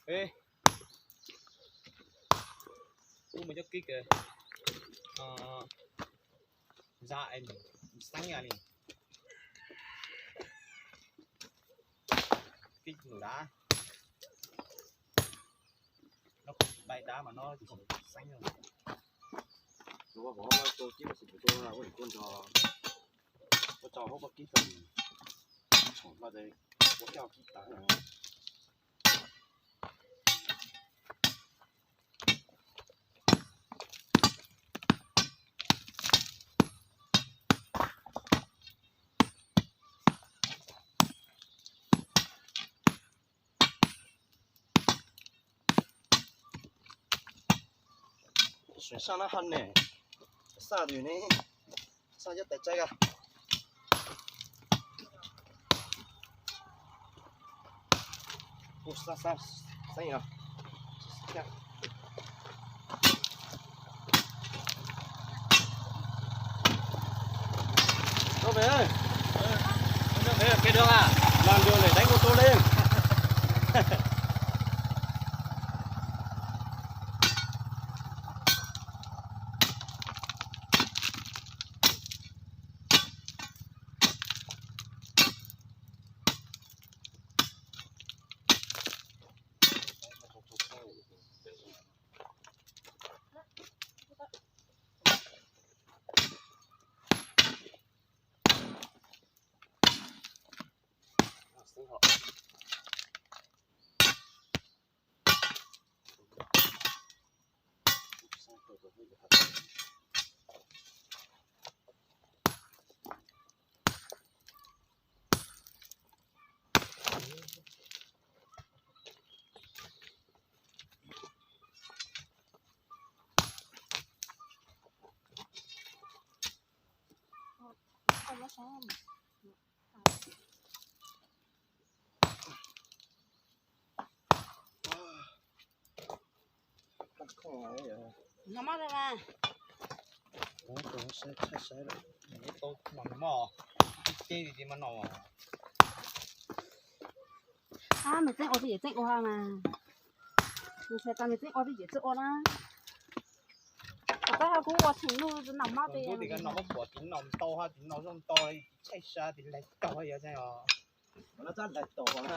Ê, ub, mas cov kib kìa, za xeeb li, kib lus dab, no dai dab mas no xeeb. Ua kib tau, ua cau hauv kib tau, ua cau kib tau. Sab no haj ne, sab twg ne, sab cov tais tsaib ka. Ub, sab, sab, sab no. Ub, me, me, ke dua a, mas dua lawm, dai kuv tua li. No moj lawm mas. Tau mos mos, tib teb li mas no. Ab, nws txeeb ua twj ywm txeeb ua mas. Nws txhais tas nws txeeb ua twj ywm txeeb ua na. Tab sis kuv ua tseem lub no moj peb. Kuv tias no muab pom tiv no ntau ha, tiv no zoo ntau, txhaij sab tiv laig taug yog tseeb os. No txaj laig taug na.